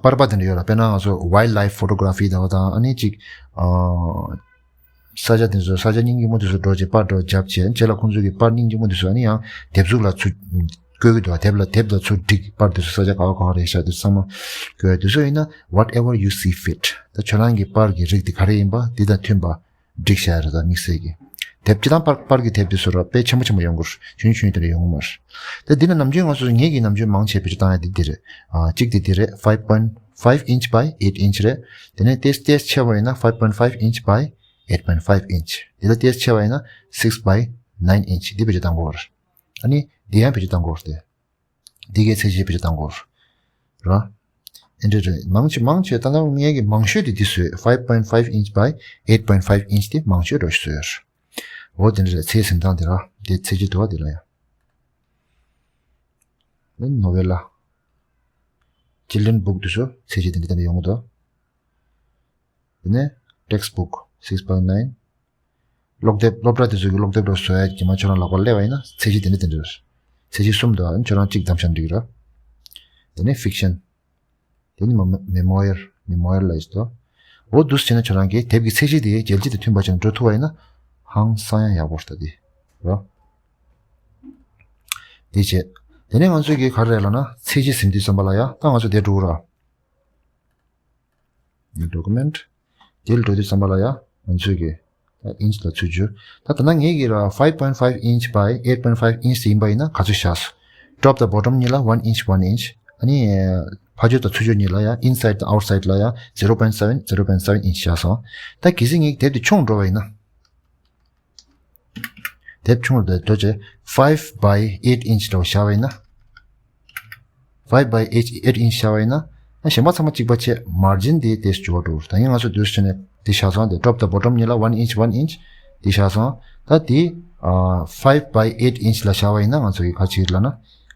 པར་པ་དེ་འདྲ་ཡོད་ར། དཔེར་ན་ང་ཚོ་wildlife photography ལབ་པ་དང་། ཨ་ནི་ཅིག་ཨ་ས་ཆ་དེ་ཚོ། ས་ཆ་སྙིང་རྗེ་མོ་དེ་ཚོ་འགྲོ་བྱས་པར་འདྲ་བོ་བརྒྱབ་བྱས། རྗེས་ལ་ཁོང་ཚོ་གི་པར་སྙིང་རྗེ་མོ་དེ་ཚོ་ཨ་ནི་ཡང་དེབ་གཟུགས་ལ་ཚུར་བཀོད་ཀྱི་འདུག་དེབ་ལ། དེབ་ལ་ཚུར་བསྒྲིགས། པར་དེ་ཚོ་ས་ཆ་ག་བ་ག་བ་རེད་ཤག་དེ་ཚང་མ་བཀོད། དེ་ཚོ་ཡིན་ན་whatever you see fit། ད་ཁྱོད་རང་གི་པར་གྱི་རིགས་དེ་ག་རེ་ཡིན་པ་དེ་དང་མཐུན་པ་བསྒྲིགས་བཞག་ཡ་རེད། ད་དམིགས་བསལ་གྱི་དེབ་སྤྱིར་བཏང་པར། པར་གྱི་དེབ་དེ་ཚོ་ར་དཔེ་ཆེན་པོ་ཆེན་པོ་ཡོང་གི་རེད། ཆུང་ཆུང་དེ་འདྲ་ཡོང་གི་མ་རེད། ད་འདི་ནས་ནམ་རྒྱུན་ང་ཚོ་ངེད་ཀྱིས་ནམ་རྒྱུན་མང་ཆེ་བེད་སྤྱོད་བཏང་ཡ་དེ་འདི་རེད། ཨ་གཅིག་དེ་འདི་རེད། five point five inch by eight inch རེད། དེ་ནས་ཏོག་ཙམ་ཏོག་ཙམ་ཆེ་བ་ཡིན་ན་five point five inch by eight point five inch། དེ་ལ་ཏོག་ཙམ་ཆེ་བ་ཡིན་ན་six by nine inch། འདི་བེད་སྤྱོད་བཏང་དགོས་རེད། ཨ་ནི་འདི་ཡང་བེད་སྤྱོད་བཏང་དགོས་རེད་དེ། འདི་གའི་ཚད་གཞི་བེད་སྤྱོད་བཏང་དགོས་ར། ཨེ་འདྲ་རེད། མང་ཆེ་མང་ཆེ་ད་ལྟ་ངས་ཀྱི་མང་ཤོས་དེ་འདི་བཟོས། five point five inch by eight point five inch དེ་མང་ཤོས་འདྲ་བཟོས་ཡོད་རེད། འོ་དེ་འདྲ་རེད། ཚད་ཟིན་སྟངས་དེ་ར། དེ་ཚད་གཞི་འདུག་བ། དེ་ལ་ཡང་ནོ་ཝེ་ལ། children book དེ་ཚོ་ཚད་གཞི་དེ་འདྲ་དེ་འདྲ་ཡོང་གི་འདུག་དེ་ནས་text book six by nine། ཀློག་དེབ། སློབ་གྲྭ་དེ་ཚོ་གི་ཀློག་དེབ་ལ་བཟོ་ཡ་གི་མ་ཁྱོད་རང་ལག་པར་སླེབས་པ་ཡིན་ན་ཚད་གཞི་དེ་འདྲ་དེ་འདྲ་རེད། ཚད་གཞི་གསུམ་འདུག་ཨ་ནི་ཁྱོད་རང་གཅིག་བདམས་བཞག་ན་འགྲིག་གི་རེད། དེ་ནས་fiction། དེ་ནི་མ་མེ་མོ་ཡར། མེ་མོ་ཡར་ལ་ཡིས་དོ། འོ་འདུག་སེ་བྱས་ན་ཁྱོད་རང་གིས་དེབ་ཀྱི་ཚད་གཞི་དེ་རྒྱལ་སྤྱི་དང་མཐུན་པ་བྱས་ནས་འགྲོ་ཐུབ་པ་ཡིན་ན་ཧང་སང་ཡང་ཡག་པོ་རེད་ད་དེ། རོ། དེ་བྱས། དེ་ནས་ང་ཚོས་ཀྱིས་ག་རེ་རེད་ལབ་ན་ཚད་གཞི་ཟིན་དུས་ཙམ་པ་ལ་ཡ་ད་ང་ཚོ་དེ་འགྲོ་གི་ར། New document། དེ་ལ་འགྲོ་དུས་ཙམ་པ་ལ་ཡ་ང་ཚོས་ཀྱིས་ད་inch ལ་ཚུར་བསྒྱུར། ད་ད་ལྟ་ངེད་ཀྱིས་ར་five point five inch by eight point five inch ཡིན་པ་ཡིན་ན་ག་ཚོད་བཞག་སོང་། top དང་bottom གཉིས་ལ་one inch one inch། ཨ་ནི་ཕར་ཕྱོགས་དང་ཚུར་ཕྱོགས་གཉིས་ལ་ཡ་inside དང་outside ལ་ཡ་zero point seven zero point seven inch བཞག་སོང་། ད་གལ་སྲིད་ངེད་ཀྱི་དེབ་དེ་ཆུང་འགྲོ་བ་ཡིན་ན། དེབ་ཆུང་རུ་འགྲོ་བྱས་five by eight inch འདྲ་བོ་བཞག་པ་ཡིན་ན། five by eight inch བཞག་པ་ཡིན་ན། ཨ་གཞན་པ་ཚང་མ་གཅིག་པ་བྱས་margin དེ་དེ་འགྱུར་བ་འགྲོ། ད་ཡིན་ང་ཚོ་འདུག་སེ་བྱས་ནས་དེ་བཞག་སོང་། དེ་top དང་bottom གཉིས་ལ་one inch one inch དེ་བཞག་སོང་། ད་དེ་ཨ་five by eight inch ལ་བཞག་པ་ཡིན་ན་ང་ཚོ་གིས་ག་རེ་བྱེད་ཀྱི་ལབ་ན།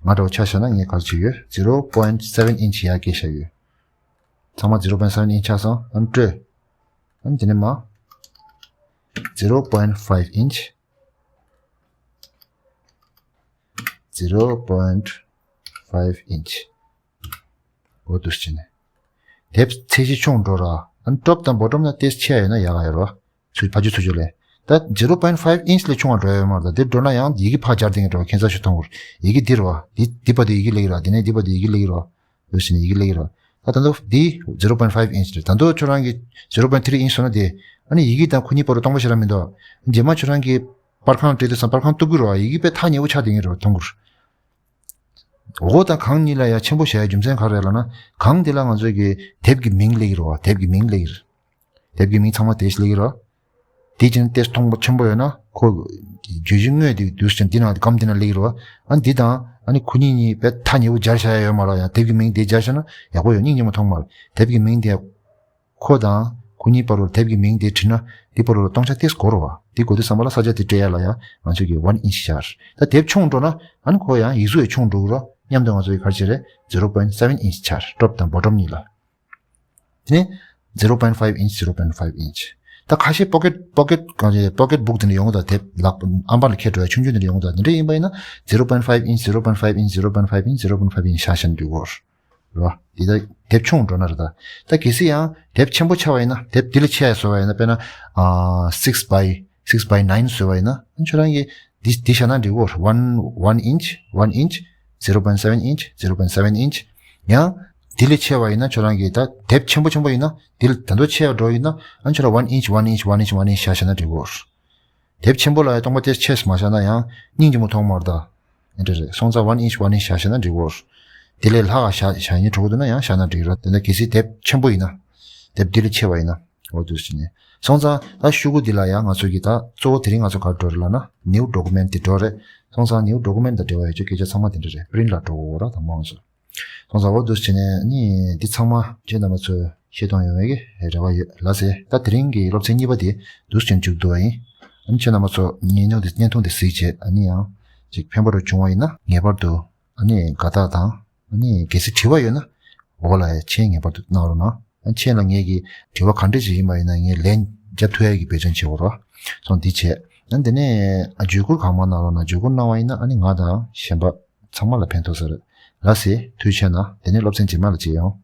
ང་འདྲ་བོ་ཆ་བཞག་ན་ངས་ག་རེ་བྱེད་ཡོད། zero point seven inch ཡར་བཀལ་བཞག་ཡོད། ཚང་མ་zero point seven inch ཆགས་སོང་། ཨ་ནི་སྤྲོད། ཨ་ནི་དེ་ནས་མར་zero point five inch། zero point five inch འོ་འདུག་སེ་བྱས་ནས། དེབ་ཚད་གཞི་ཆུང་འགྲོ་ར། ཨ་ནི་top དང་bottom ན་ཏོག་ཙམ་ཆེ་ཡ་ཡོད་ན་ཡག་ག་ཡོད་ར། ཚུར་ཕར་ཕྱོགས་ཚུར་ཕྱོགས་ལ། ད་zero point five inch ལས་ཆུང་བ་འགྲོ་ཡ་ཡོད་མ་རེད། ད་དེ་འགྲོ་ན་ཡང་ཡི་གེ་ཕར་སྦྱར་བསྡད་མཁན་འགྲོ་བ་ཁྱད་མཚར་ཞིག་མཐོང་གི་རེད། ཡི་གེ་འདི་རེད་བ། འདི་འདི་བར་དུ་ཡི་གེ་སླེབས་ཀྱི་རེད་བ། དེ་ནས་འདི་བར་དུ་ཡི་གེ་སླེབས་ཀྱི་རེད་བ། འདུག་སེ་བྱས་ནས་ཡི་གེ་སླེབས་ཀྱི་རེད་བ། ད་ད་དུང་འདི་zero point five inch རེད། ད་དུང་ཁྱོད་རང་གིས་zero point three inch བཟོས་ན་དེ། ཨ་ནི་ཡི་གེ་དང་ཁོ་གཉིས་བར་དུ་སྟོང་པ་ཞིག་རང་མི་འདུག་རྗེས་མ་ཁྱོད་རང་གིས་པར་ཁང་སྤྲད་དུས་ཙམ་པར་ཁང་གཏུབ་ཀྱི་རེད་བ། ཡི་གེ་དཔེ་ཐག་ཉེ་པོ་ཆགས་བསྡད་མཁན་རེད་བ། མཐོང་གི་རེད། འོག་དང་སྒང་གཉིས་ལ་ཡ་ཆེན་པོ་བཞག་ཡ་རྒྱུ་མཚན་ག་རེ་རེད་ལབ་ན། སྒང་དེ་ལ་ང་ཚོ་གི་དེབ་ཀྱི་མིང་སླེབས་ཀྱི་རེད་བ། དེབ་ཀྱི་མིང་སླེབས་ཀྱི་རེད། དེབ་ཀྱི་མིང་ཚང་མ་དེ་སླེབས་ཀྱི་རེད་བ། དེ་བྱས་ན་ཏོག་ཙམ་མཐོང་པོ་ཆེན་པོ་ཡོད་ན་ཁོ། བརྗོད་གཞི་དངོས་དེ་འདུག་སེ་བྱས་ནས་འདི་ནང་སྒམ་འདི་ནང་སླེབས་ཀྱི་རེད་བ། ཨ་འདི་དང་ཨ་ནི་ཁོ་གཉིས་གཉིས་དཔེ་ཐག་ཉེ་པོ་སྦྱར་བཞག་ཡ་ཡོད་མ་རེད། ཡང་དེབ་ཀྱི་མིང་དེ་སྦྱར་བཞག་ན་ཡག་པོ་ཡོད། སྙིང་རྗེ་མོ་མཐོང་མ་རེད། དེབ་ཀྱི་མིང་དེ། ཁོ་དང་ཁོ་གཉིས་བར་དུ་དེབ་ཀྱི་མིང་དེ་བྲིས་ན་དེ་བར་དུ་སྟོང་ཆ་ཏོག་ཙམ་འགོར་བ། དེ་འགོར་དུས་ཙམ་པ་ལ་ས་ཆ་དེ་སྤྲད་ཡ་ལ་ཡང་ང་ཚོས་ཀྱི་one inch བཞག་ད་དེབ་ཆུང་འགྲོ་ན་ཨ་ནི་ཁོ་ཡང་ཡིག་གཟུགས་ཡང་ཆུང་འགྲོ་གི་རེད། མཉམ་དུ་ང་ཚོ་ཡི་ག་རེ་བྱེད་རེད། zero point seven inch ཆགས། top དང་bottom གཉིས་ལ། དེ་ནས་zero point five inch zero point five inch། ད་ཁ་ཤས་pocket pocket གང་ཞིག་pocket book དེ་འདྲ་ཡོང་གི་འདུག་དེབ་ལག་ཨམ་པ་ལ་འཁྱེར་འགྲོ་ཡ་ཆུང་ཆུང་དེ་འདྲ་ཡོང་གི་འདུག་དེ་འདྲ་ཡིན་པ་ཡིན་ན་zero point five inch zero point five inch zero point five inch zero point five inch བཞག་བཞག་ན་འགྲིག་གི་རེད། རེད་བ། འདི་ད་དེབ་ཆུང་འགྲོ་ན་རེད་ད། ད་གལ་སྲིད་ཡང་དེབ་ཆེན་པོ་ཆགས་པ་ཡིན་ན། དེབ་འདི་ལས་ཆེ་ཡ་བཟོ་བ་ཡིན་ན། དཔེར་ན་ཨ་six by six by nine བཟོས་པ་ཡིན་ན་ཁྱོད་རང་གིས་འདི་འདི་བཞག་ན་འགྲིག་གོ one one inch one inch zero point seven inch zero point seven inch། ཡང་འདི་ལས་ཆེ་བ་ཡིན་ན་ཁྱོད་རང་གིས། ད་དེབ་ཆེན་པོ་ཆེན་པོ་ཡིན་ན་འདི་ལས་ད་དུང་ཆེ་བ་འགྲོ་ཡིན་ན་ཨ་ཁྱོད་རང་one inch one inch one inch one inch བཞག་བཞག་ན་འགྲིག་གོ། དེབ་ཆེན་པོ་ལ་ཡང་སྟོང་པ་དེ་ཆེས་མ་བཞག་ན་ཡང་སྙིང་རྗེ་མོ་མཐོང་མ་རེད་ད། ཨེ་འདྲ་རེད། སོང་ཙང་one inch one inch བཞག་བཞག་ན་འགྲིག་གོ། དེ་ལས་ལྷག་ག་བཞག་བཞག་སྙིང་བྲོ་གི་འདུག་ན་ཡང་བཞག་ན་འགྲིག་རེད། དེ་འདྲ་གལ་སྲིད་དེབ་ཆེན་པོ་ཡིན་ན། དེབ་འདི་ལས་ཆེ་བ་ཡིན་ན། འོ་འདུག་སེ་བྱས་ནས། སོང་ཙང་ད་ཤོག་གུ་འདི་ལ་ཡང་ང་ཚོ་གིས་ད་གཙོ་བོ་དེ་རིང་ང་ཚོ་ག་རེ་འགྲོ་རེད་ལབ་ན་new document དེ་འགྲོ་རེད། སོང་ཙང་new document དང་འབྲེལ་བ་ཡོད་ཆོག་སྐད་ཆ་ཚང་མ་དེ་འདྲ་རེད། print ལ་འགྲོ་དགོས་ར་དང་པོ་ང་ཚོ། སོང་ཙང་འོ་འདུག་སེ་བྱས་ནས་ནི་འདི་ཚང་མ་ཁྱེད་རྣམ་པ་ཚོས་ཤེས་སྟོང་ཡོང་བའི་རེ་བ་ཡོད་ལགས་སེ། ད་དེ་རིང་གི་སློབ་ཚན་གཉིས་པ་དེ་འདུག་སེ་བྱས་ནས་མཇུག་བསྡུ་བ་ཡིན། ཨ་ནི་ཁྱེད་རྣམ་པ་ཚོ་བརྙན་ཐུང་དེ་བརྙན་ཐུང་དེ་གཟིགས་བྱས། ཨ་ནི་ཡང་ཅིག་ཕན་པ་རུ་བྱུང་བ་ཡིན་ན་ངེས་པར་དུ་ཨ་ནི་དགའ་རྟགས་དང་། ཨ་ནི་གལ་སྲིད་དྲི་བ་ཡོད་ན་འོག་ལ་མཆན་ངེས་པར་དུ་གནང་རོགས་གནང་། ཨ་མཆན་ལ་ངེད་ཀྱིས་དྲི་བ་ག་འདྲ་ཞིག་ཡིན་པ་ཡིན་ན་ངས་ལན་རྒྱབ་ཐུབ་ཡ་གི་འབད་བརྩོན་བྱེད་དགོས་རེད། སོང་འདི་བྱས། ཨ་དེ་ནས་ཨ་བརྗོད་བཀོད་གང་མང་གནང་རོགས་གནང་། བརྗོད་བཀོད་གནང་བ་ཡིན་ན་ཨ་ནི་ང་དང་གཞན་པ་ཚང་མ་ལ་ཕན་ཐོགས་ས་རེད། ལགས་སེ། ཐུགས་རྗེ་གནང་། དེ་ནས་སློབ་ཚན་རྗེས་མ་ལ་མཇལ་ཡོང་།